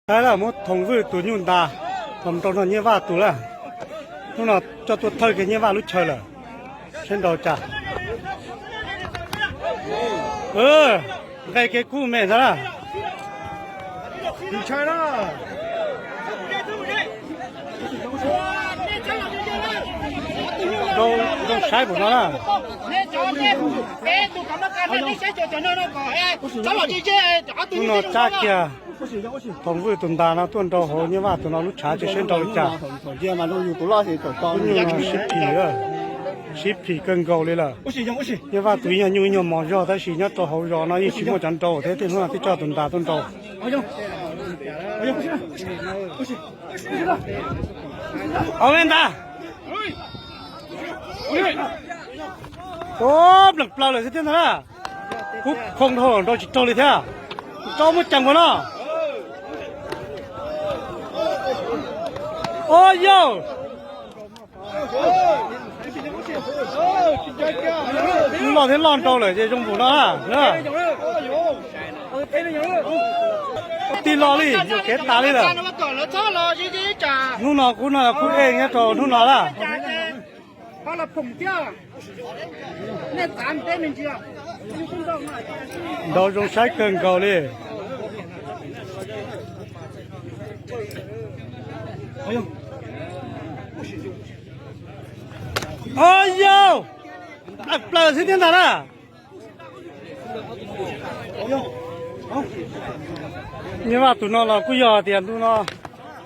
Saib lawm, muab Thoom Vwj tus nyuj ntas los nrau nrog Nyiaj Vaj tus lawm. Hnub no coj tuaj thawj kiag Nyiaj Vaj lub chaw lawm. Saib nrau cas. Nqe kev kub me ntag na. Zoo saib pum no na. Hnub no tsab kiag Thoom Vwj tus ntas no tuaj nrau hauv Nyiaj Vaj tus no lub tshav, saib nrau li cas. Lub nyuj no sib phim, sib phim kawg nkaus li lawm. Nyiaj Vaj tus ib nyuag nyuj ib nyuag mos zog, tab sis nyob rau hauv zos no yeej tsis muaj cov nrau thiab, tej hnub no twb coj tus ntas tuaj nrau. Au, me ntas. Ua, nplees plaws lawm xwb thiab ntag na. Kub khoo dhau nrau tsis raug li thiab. Nrau muaj ceem npaum no. Ua yau, loj thiab loj nrau lawm ces zoo npaum no na. Tij Los li yuam kev tas li lawm. Hnub no kub no kub ej nyob rau hnub no lawm. Nrau zoo saib kawg nkaus li. Au yau, nplees plaws xwb thiab ntag na. Nyiaj Vaj tus no los kuj yog tias ntu no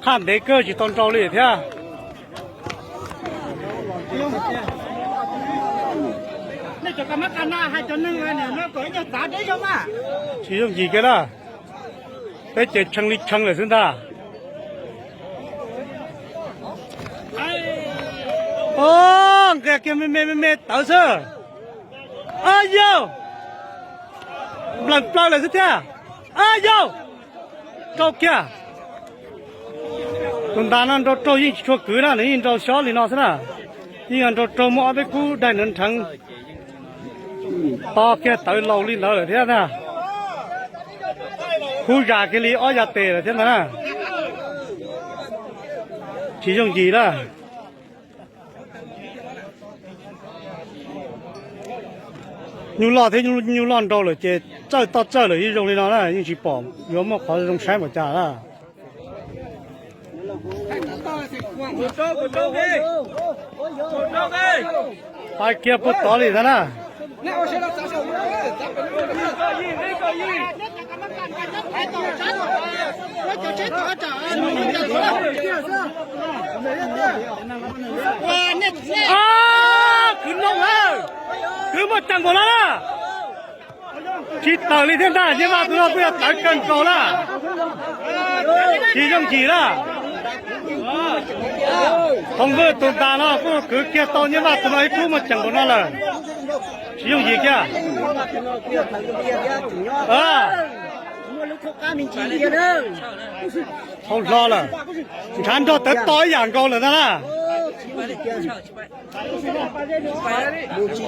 qhaj ntev kawg tsis tau nrau li thiab. Tsis yooj yim kiag na. Peb ces tshee li tshee lawm xwb ntag. Au, nqis kiag me me me me tawv xwb. Au yau, nplees plaws lawm xwb thiab. Au yau, rau kiag. Tus ntas no nrau raug yeej tsis tshua kwv na, nws yeej nrau xyob li no xwb na. Yeej nrau raug muaj ob peb kub daig nrheev nrheev, to kiag tawv laus li ntawd lawm thiab ntag. Kub zas kiag li ob yav tes lawm thiab ntag na. Tsis yooj yim na. Nyuj loj thiab nyuj loj nrau lawm ces txawj toj txawj lawm yeej zoo li no na, yeej tsis pom yuav muaj qhov zoo saib npaum cas na. Pais kiag puag tod li ntag na. Kwv noob lawm, kwv muaj ceem npaum no na. Tsis tawm li thiab ntag, Nyiaj Vaj tus no kuj yog tawv kawg nkaus na. Tsis yooj yim na. Thoom Vwj tus ntas no kuj kwv kiag tau Nyiaj Vaj tus no ib kub muaj ceem npaum no lawm. Tsis yooj yim kiag. Hau hlo lawm, ntshav nrog tawv to ib yam nkaus lawm ntag na. Ua si,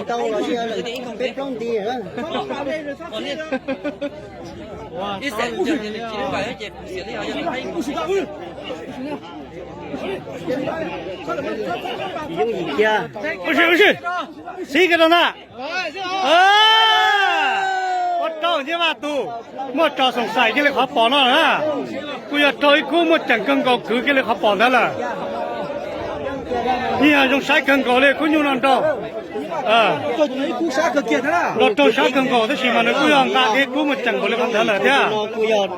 ua si, xib kiag rau ntag. Ua rau Nyiaj Vaj tus muaj tso xoom xaim kiag li qhov pom no na. Kuj yog raug ib kub muaj ceem kawg nkaus kwv kiag li qhov pom ntawd lawm. Yeej yog zoo saib kawg nkaus li kub nyuj no nrau. Nrau raug sab kawg nkaus tab sis mas nws kuj yog nqa kiag kub muaj ceem nkaus li qhov ntawd lawm thiab. Kuj yog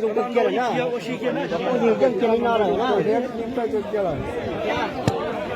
zoo kiag lawm na. Yeej kiag li no lawm na.